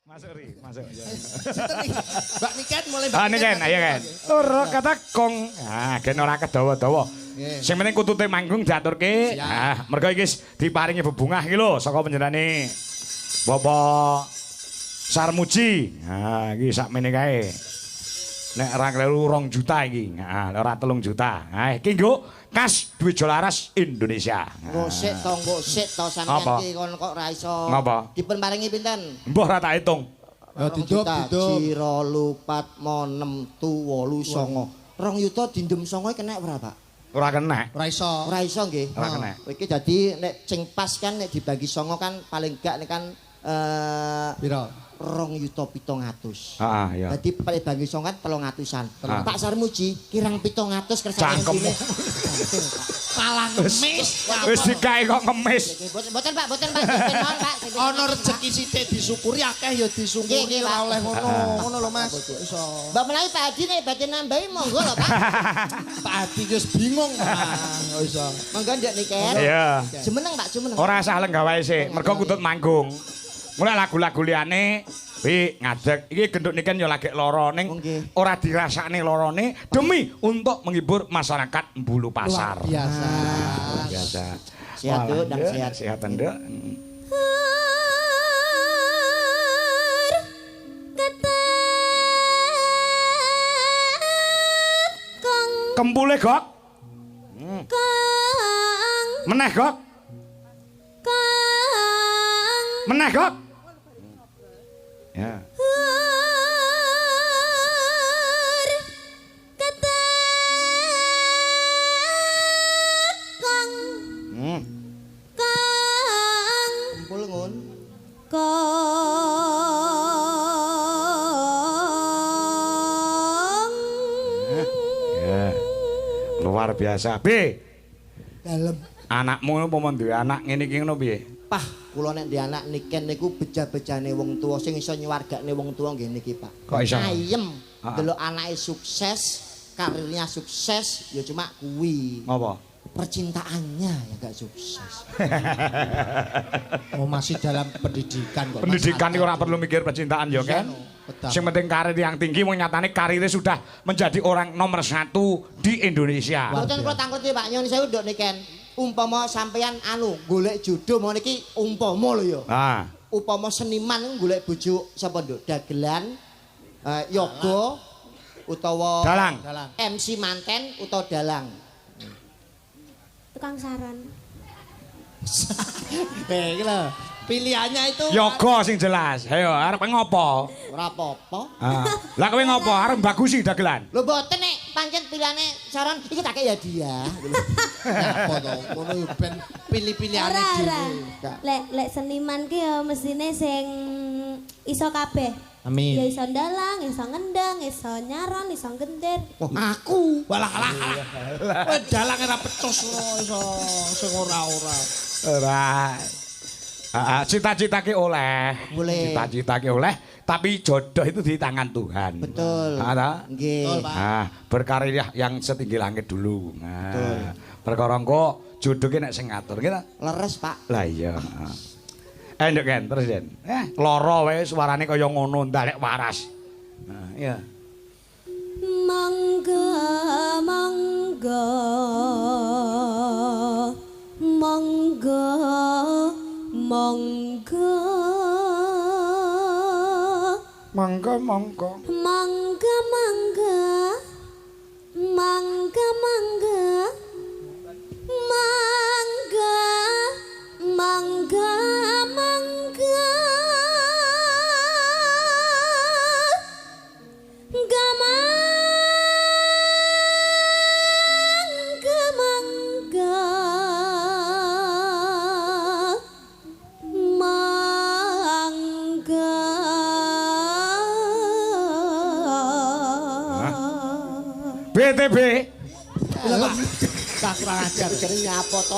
Masuk ri, masuk. Sinten iki? Mbak Niken mulai Mbak Ah Niken, ayo Ken. Loro kata kong. Ah, gen ora kedawa-dawa. Nggih. Sing penting kutute manggung diaturke. Siap. Ah, mergo iki wis diparingi bebungah iki lho saka panjenengane Bapak Sarmuji. Ah, iki sakmene kae. Nek ora kleru 2 juta iki. Ah, ora 3 juta. Ah, iki nggo kas Dwijo Laras Indonesia. Nggo sik to, nggo sik to sampean Apa? iki kon kok ora iso. Ngapa? Dipun paringi pinten? Mbah ora tak hitung. Ya didup, didup. 1 2 4 6 7 8 9. 2 yuta dindem 9 kena ora, Pak? Ora kena. Ora iso. Ora iso nggih. Ora kena. Iki dadi nek sing pas kan nek dibagi 9 kan paling gak nek kan Piro? 2.700.000. Heeh, iya. Dadi paling bagi 9 kan 300-an. Ah. Pak Sarmuji kirang 700 kersane Cangkemmu. Malah ngemis. Wis dikae kok ngemis. Mboten Pak, mboten Pak, sing mawon Pak. Sing Ana rezeki sithik disyukuri akeh ya disyukuri Nggih, nggih, ora Pak. oleh ngono. Ngono lho Mas. Iso. Mbak menawi Pak Adi nek badhe nambahi monggo lho Pak. Pak Adi wis bingung Pak. Kok iso. Monggo ndek niken. Iya. Jumeneng Pak, jumeneng. Ora usah lenggah wae sik, mergo kutut manggung. Mulai lagu-lagu liyane wi ngadeg iki genduk niken ya lagi lara ning Oh, nggih. ora dirasakne larane demi untuk menghibur masyarakat Bulu Pasar. Luar biasa. Luar biasa. Sehat, Nduk, ndang Walah, sehat. Sehat, Nduk. Kempule, Gok. Meneh, Gok. Meneh, Gok. Ya. Hmm. Kumpul ngun. Ya. Luar biasa. B. Dalem. Anakmu umpama duwe anak ngene iki ngono piye? Pah, kula nek ndek anak niken niku beja-bejane wong tuwa sing iso nyuwargakne wong tuwa nggih niki, Pak. Kok iso? Ayem. Ah. Delok anake sukses, karirnya sukses, ya cuma kuwi. Ngopo? Percintaannya yang gak sukses. Oh masih dalam pendidikan kok. Mas. Pendidikan itu ora perlu mikir percintaan ya kan. Betul. Sing penting karir yang tinggi wong nyatane karirnya sudah menjadi orang nomor 1 di Indonesia. Mboten kula tangkleti Pak, nyuwun sewu nduk niken. Umpama sampeyan anu golek jodoh mau niki umpama lho ya. Ah, Upama seniman golek bojo sapa nduk? Dagelan, yoga utawa dalang. Dalang. MC manten utawa dalang. Tukang saron. Eh, iki lho. Pilihannya itu Yoga sing jelas. Ayo arep ngopo? Ora apa-apa. Ah. Lah kowe ngopo? Arep bagusi dagelan. Lho mboten nek pancen pilihane saron iki tak kei hadiah. Apa to? Ngono yo ben pilih-pilihane Ora ora. dhewe. Lek lek seniman ki ya mestine sing iso kabeh. Amin. Ya iso ndalang, iso ngendang, iso nyaron, iso gender. Wah, aku. Walah alah alah. Kowe dalang ora pecus ngono iso sing ora-ora. Ora. Ah, cita-cita ki oleh. Boleh. Cita-cita ki oleh, tapi jodoh itu di tangan Tuhan. Betul. Ah, ta? Nggih. Betul, Pak. Ah, berkarir yang setinggi langit dulu. Nah, perkara engko jodoh ki nek sing ngatur ki ta. Leres, Pak. Lah iya. Eh nduk Ken, terus Den. Lara wae suarane kaya ngono ndalek waras. Nah, iya. Monggo monggo monggo monggo Monggo monggo. monggo monggo monggo monggo monggo monggo monggo monggo monggo monggo monggo BTB. Lho, Pak. Bocah kurang ajar. Jare nyapa to?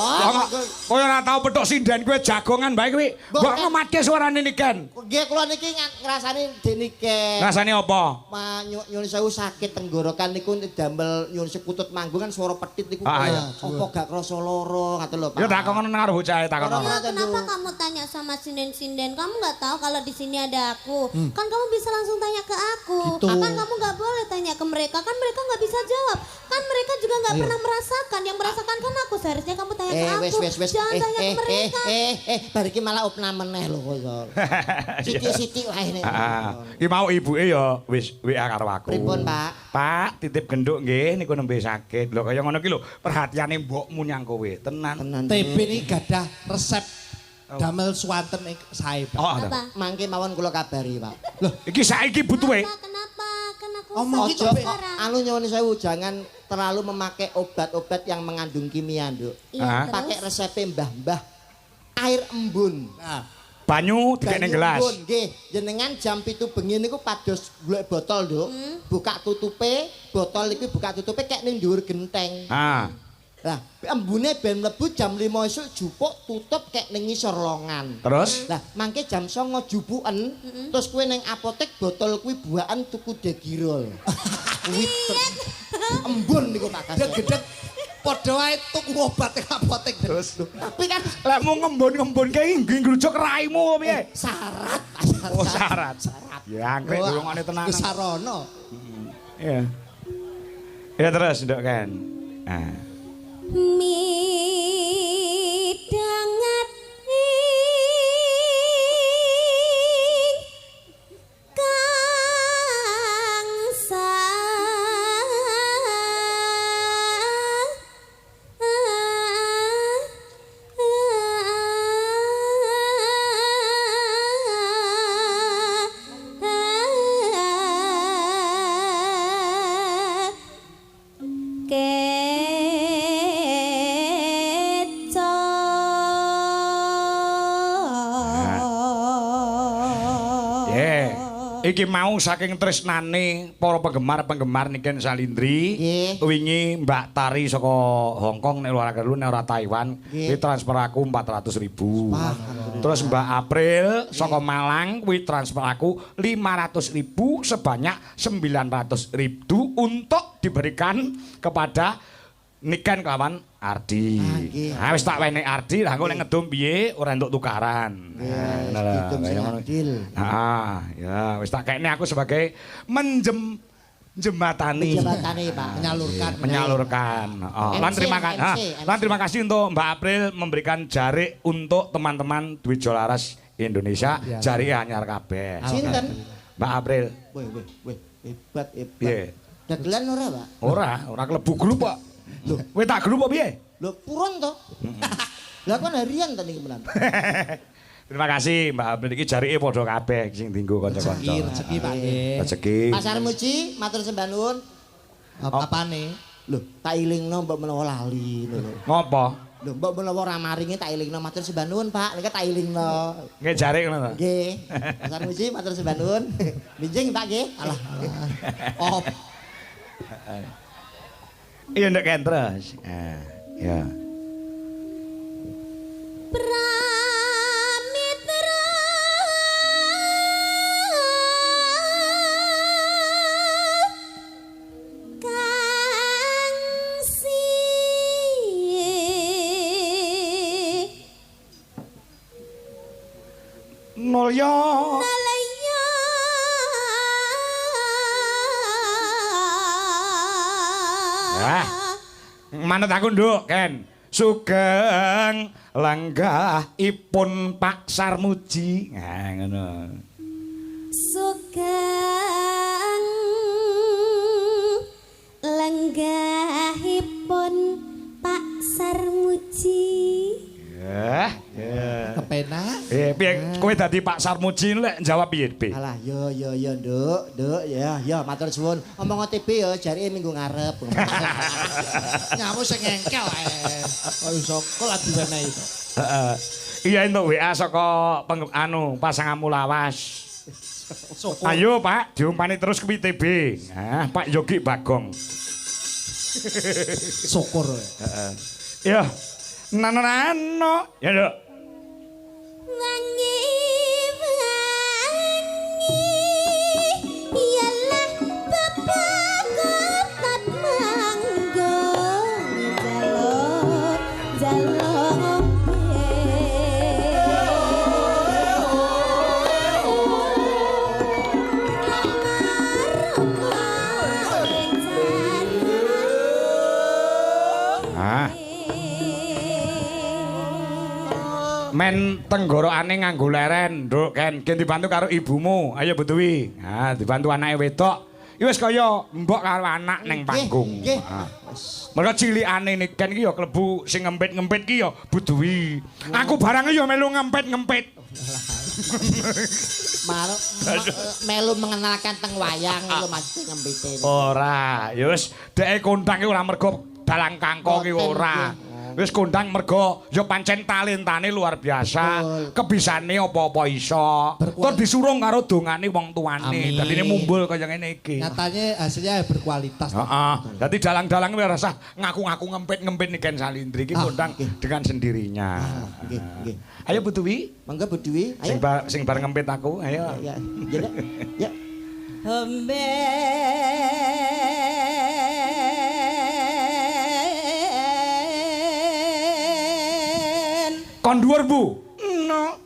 Kowe ora tau petuk sinden kowe jagongan bae kuwi. Mbok ngematke suarane Niken. Nggih kula niki ngrasani Dik Niken. Ngrasani apa? Nyuwun sewu sakit tenggorokan niku damel nyuwun sekutut manggung kan suara petit niku. Apa gak krasa lara ngoten lho Pak. Ya takon ngono karo bocahe takon. Kenapa kamu tanya sama sinden-sinden? Kamu nggak tahu kalau di sini ada aku. Kan kamu bisa langsung tanya ke aku. Kan kamu nggak boleh tanya ke mereka. Kan mereka nggak bisa jawab. Kan mereka juga nggak pernah merasakan. Yang merasakan kan aku. Seharusnya kamu tanya ke aku. Jangan tanya ke mereka. Bar iki malah opname meneh lho kowe. Sithik-sithik wae nek. Iki mau ibuke ya wis WA karo aku. Pripun, Pak? Pak, titip genduk nggih niku nembe sakit. Lho kaya ngono ki lho, perhatiane mbokmu nyang kowe. Tenan. TB niki gadah resep damel swanten sae, Pak. Oh, mangke mawon kula kabari, Pak. Lho, iki saiki butuhe. Kenapa? Kan aku sakit sekarang. Anu nyuwun sewu, jangan terlalu memakai obat-obat yang mengandung kimia, Nduk. Iya, pakai resepe mbah-mbah air embun. Nah, banyu dikene gelas. Nggih, jenengan jam 7 bengi niku pados golek botol, Nduk. Buka tutupe, botol iki buka tutupe kek ning dhuwur genteng. Ah. Lah, embune ben mlebu jam 5 esuk jupuk tutup kek ning ngisor longan. Terus? Lah, mangke jam 9 jupuken, terus kowe ning apotek botol kuwi buakan tuku Degirol. Kuwi embun niku Pak Kasep. Gedeg padha wae tuku obat ning apotek. Terus tapi kan lek mu ngembun-ngembun kae nggih ngrujuk raimu piye? Syarat, Oh, syarat. Ya anggrek durungane tenanan. Sarana. Iya. Ya terus nduk kan. Ah. Midangat ing kang Iki mau saking tresnane para penggemar-penggemar Niken Salindri. Wingi Mbak Tari saka Hong Kong nek ora keliru nek ora Taiwan kuwi transfer aku 400.000. Terus Mbak April saka Malang kuwi transfer aku 500.000 sebanyak 900.000 untuk diberikan kepada Niken kelawan Ardi. Ha wis tak wenehi Ardi, lah engko nek ngedum piye ora entuk tukaran. Nah, adil. Heeh, ya wis tak kekne aku sebagai menjembatani. Menjembatani, Pak. Menyalurkan. Menyalurkan. Heeh. Lan terima kasih. Lan terima kasih untuk Mbak April memberikan jarik untuk teman-teman Dwijo Laras Indonesia, jarike anyar kabeh. Sinten? Mbak April. Weh, weh, weh, hebat, hebat. Piye? Dagelan ora, Pak? Ora, ora klebu grup kok. Lho, kowe tak grup apa piye? Lho, purun to. Lah kon harian ta niki menan. Terima kasih Mbak April iki jarike padha kabeh sing dienggo kanca-kanca. Rezeki, rezeki Pak nggih. Rezeki. Pak Sarmuji, matur sembah nuwun. Apane? Lho, tak ilingno mbok menawa lali lho. Ngopo? Lho, mbok menawa ora maringe tak ilingno matur sembah nuwun, Pak. Niki tak ilingno. Nggih jarik ngono to. Nggih. Pak Sarmuji, matur sembah nuwun. Binjing Pak nggih. Alah, alah. Oh. Iya ndek terus. Ya. Pramitra kang si Nulya. Manut aku nduk, Ken. Sugeng lenggahipun Pak Sarmuji. Nah, ngono. Sugeng lenggahipun Pak Sarmuji. Ya, ya. Kepenak. Piye kowe dadi Pak Sarmuji lek jawab piye, Bi? Alah, yo yo yo, Nduk, Nduk, ya, ya matur suwun. Omong TB yo jarike minggu ngarep. Nyamu sing ngengkel ae. Kok iso kok lagi diwenehi to. Heeh. Iya entuk WA saka anu pasanganmu lawas. Syukur. Ayo Pak, diumpani terus ke TB. Nah, Pak Yogi Bagong. Syukur. Heeh. Ya. Nano-nano. Ya, Nduk. Wangi wangi ialah bapak manggung jaluk jaluk Men tenggorokane nganggo leren, Nduk, Ken. Gen dibantu karo ibumu. Ayo Bu Dewi. Ha, dibantu anake wedok. Iki wis kaya mbok karo anak ning panggung. Nggih. Mergo cilikane Niken iki ya klebu sing ngempit-ngempit ki ya Bu Dewi. Aku barang ya melu ngempit-ngempit. Melu mengenalkan teng wayang lho Mas ngempite. Ora, ya wis dheke kondang ki ora mergo dalang kangko ki ora. Wis kondang mergo ya pancen talentane luar biasa, kebisane apa-apa iso. Tur disurung karo dongane wong tuane. Dadine mumbul kaya ngene iki. Nyatane hasilnya berkualitas. Heeh. Dadi dalang-dalang wis rasah ngaku-ngaku ngempit-ngempit Niken Salindri iki kondang dengan sendirinya. Nggih, nggih. Ayo Bu Dewi. Monggo Bu Dewi, ayo. Sing bar ngempit aku, ayo. Ya. Ya. Ya. Kon dhuwur, Bu. No.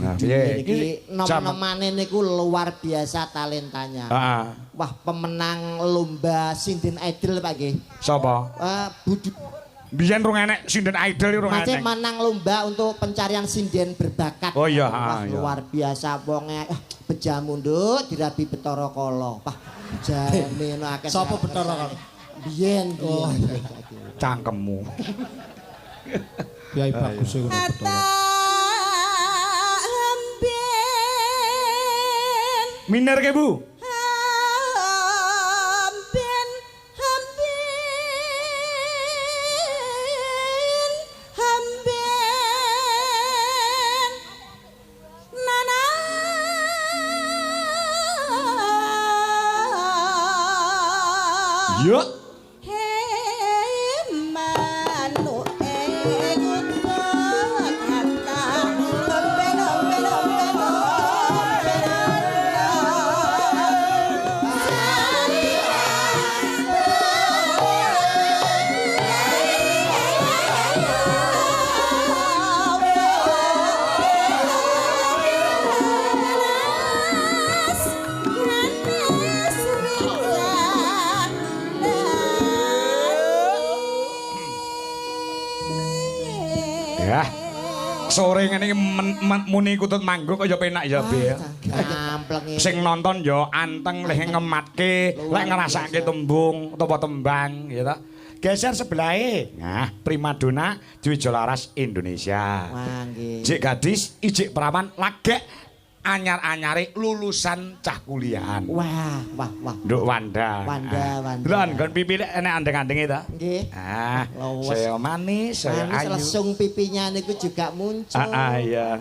Nah, piye iki nom-nomane niku luar biasa talentanya. Heeh. Wah, pemenang lomba Sinden Idol, Pak nggih. Sapa? Budi. Biyen rung enek Sinden Idol rung enek. Masih menang lomba untuk pencarian sinden berbakat. Oh iya, wah, iya. Luar biasa wonge bejamu nduk dirabi Bathara Kala. Wah, jane ono akeh. Sapa Bathara Kala? Biyen. Oh, cangkemmu. Piye bagus e ngono Bathara. Miner ke, Bu? Yo. Ya. Sore ngene iki muni kutut manggung kaya penak ya, Be. Sing nonton ya anteng leh ngematke, lek ngrasake tembung utawa tembang ya ta. Geser sebelahe. Nah, primadona Dwijo Laras Indonesia. Wah, nggih. Jik gadis, ijik perawan, lagek anyar-anyare lulusan cah kuliahan. Wah, wah, wah. Nduk Wanda. Wanda, Wanda. Delok nggon pipi enek andeng-andenge ta? Nggih. Ah, saya manis, saya ayu. Langsung pipinya niku juga muncul. Ah, iya.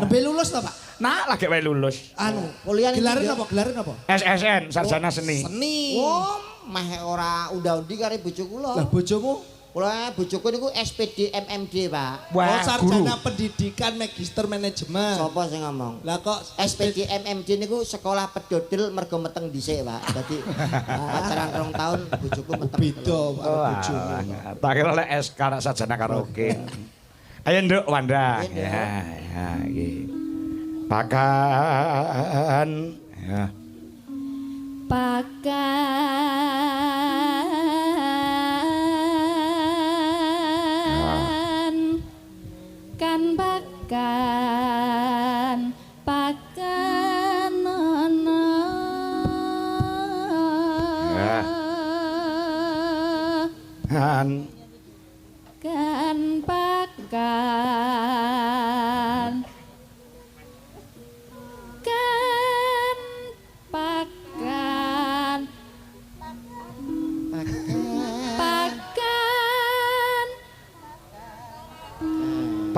Nembe lulus ta, Pak? Nah, lagi wae lulus. Anu, kuliah gelaran apa? Gelaran apa? SSN, sarjana seni. Seni. Oh, meh ora unda-undi karo bojo kula. Lah bojomu? Kula bojoku niku SPD MMD, Pak. Wah, oh, sarjana guru. Pendidikan magister manajemen. Sopo sing ngomong? Lah kok SPD MMD niku sekolah pedodel mergo meteng dhisik, Pak. Dadi pacaran 2 tahun bojoku meteng. Beda Pak bojomu. Tak kira lek SK sarjana karaoke. Ayo Nduk Wanda. Ya, ya iki. Pakan ya. Pakan kan pakan pakan ana kan kan pakan kan pakan pakan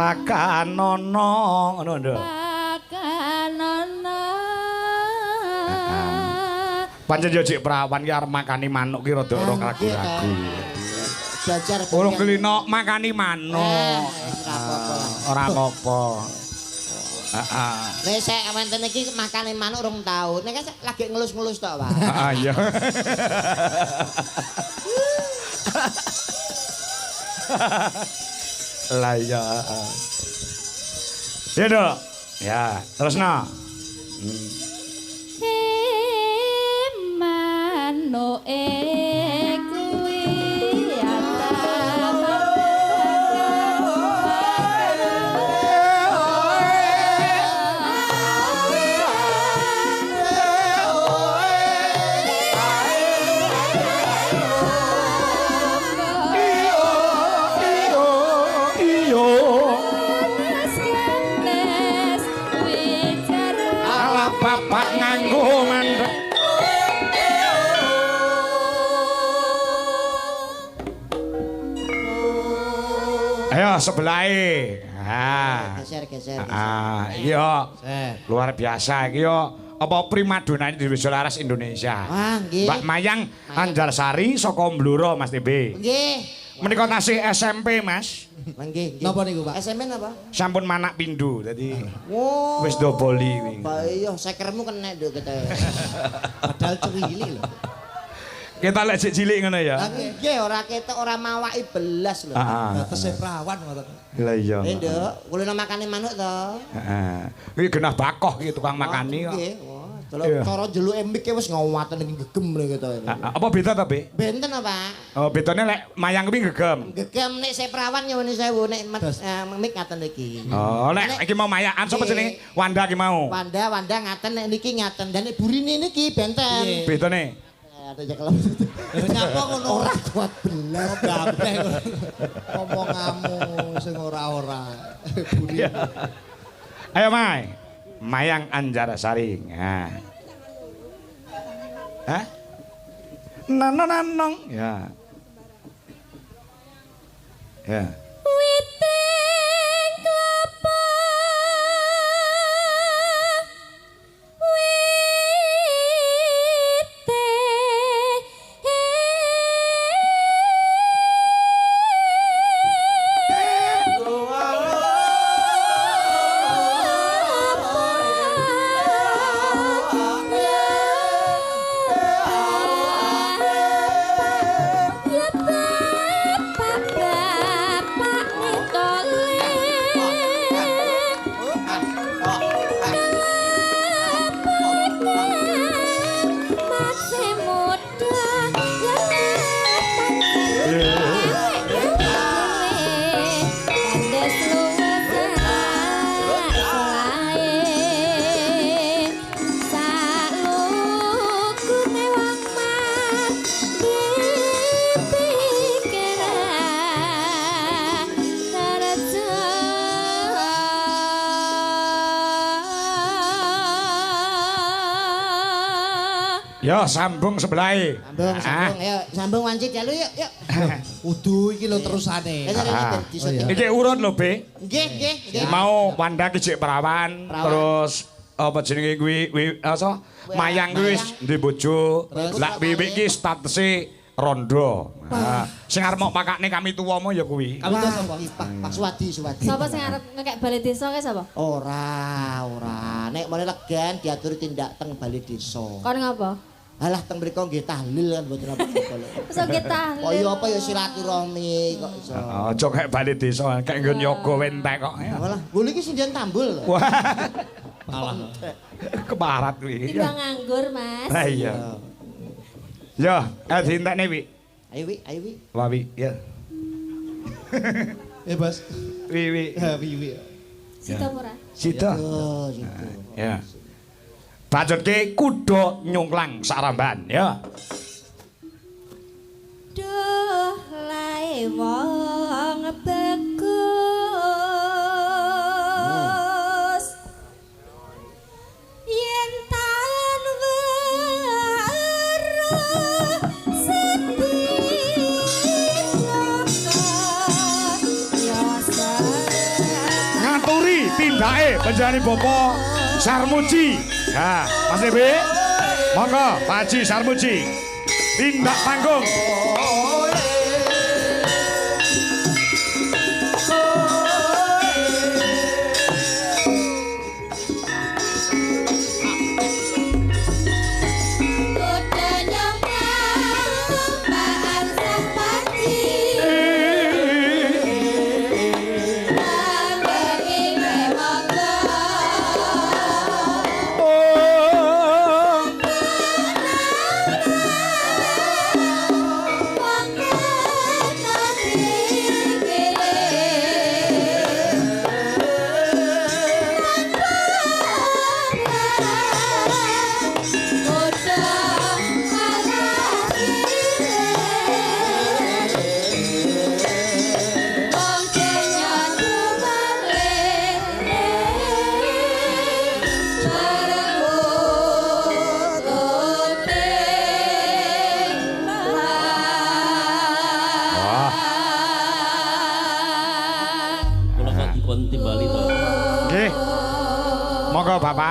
Pakanono ngono nduk. Pakanono. Pancen yo jek prawan ki arep makani manuk ki rada ora ragu-ragu. Belajar Urung kelino makani manuk. Ora apa-apa lah. Ora apa-apa. Heeh. Nek sek wonten iki makane manuk rong taun. Nek kan lagi ngelus-ngelus tok, Pak. Heeh iya. Lah iya. Ya, Dok. Ya, terusno. Manuke kuwi Ala bapak nganggo mandek. Ayo sebelahe. Ha. Geser, geser, geser. Ah, iya. Luar biasa iki yo. Apa primadonane di Laras Indonesia. Wah, nggih. Mbak Mayang Anjarsari saka Blora Mas TB. Nggih. Menika tasih SMP, Mas. Nggih, nggih. Napa niku, Pak? SMP napa? Sampun manak pindho dadi Wo. wis doboli kuwi. Pak iya, sekermu kena nduk kita. Padahal cuwili lho. Kita lek sik cilik ngono ya. Nggih, ora ketok ora mawaki belas lho. Heeh. Tesih prawan ngoten. Lah iya. Eh, Nduk, kulino makane manuk to. Heeh. Kuwi genah bakoh iki tukang makani kok. Nggih. Wah, delok Iya. cara njeluke mik wis ngawaten iki gegem lho kita. Heeh. Apa beda ta, Be? Benten apa, Pak? Oh, bedane lek mayang kuwi gegem. Gegem nek sik prawan nyuwun sewu nek mik ngaten iki. Oh, lek iki mau mayakan sapa jenenge? Wanda iki mau. Wanda, Wanda ngaten nek niki ngaten. Dan nek burine niki benten. Bedane. Ada cekelem. Lha nyapa ngono? Ora kuat belas. Gabeh ngono. Omonganmu sing ora-ora. Buri. Ayo Mai. Mayang Anjarsari. Nah. Hah? Nanong nanong. Ya. Ya. Witing klapa bapak nitole masih muda ya kandes luwes selae salukune wong mati pikiran terjo. Ya, sambung sebelahe. Sambung, sambung, ayo sambung wanci dalu yuk, yuk. Kudu iki lho terusane. Rene rene ben disyuting. Iki urut lho, Be. Nggih, nggih, nggih. Mau Wanda ki jek perawan, Perawan. terus apa jenenge kuwi kuwi apa? Mayang kuwi wis duwe bojo. Lah Wiwik ki statuse rondo. Nah, sing arep mok pakakne kami tuwa mo ya kuwi. Kami tuwa sapa? Pak, Pak Suwadi, Suwadi. Sapa sing arep ngekek bale desa kae sapa? Ora, ora. Nek mulai legan diatur tindak teng bale desa. Kon ngapa? Alah teng mriku nggih tahlil kan mboten apa-apa lho. Iso nggih tahlil. Kaya apa ya silaturahmi kok iso. Aja kayak bale desa, kayak nggon yoga wentek kok. Walah, lho iki sinden tambul lho. Wah, Alah. keparat kuwi. Timbang nganggur, Mas. Lah iya. Ya, dientekne Wi. Ayo Wi, ayo Wi. Wah Wi, ya. Eh, Bos. Wi Wi. Ha, wi wi. Sida apa ora? Sida. Oh, gitu. Ya. Bacutke kuda nyungklang saramban ya. Duh lae wong bagus. Yen tan weruh sedih ya. Tindake panjenengane Bapak Sarmuji. Ha, Mas Dewi. Monggo Pak Haji Sarmuji. Tindak panggung. Wah. Kula kok dipun timbali to. Nggih. Monggo Bapak.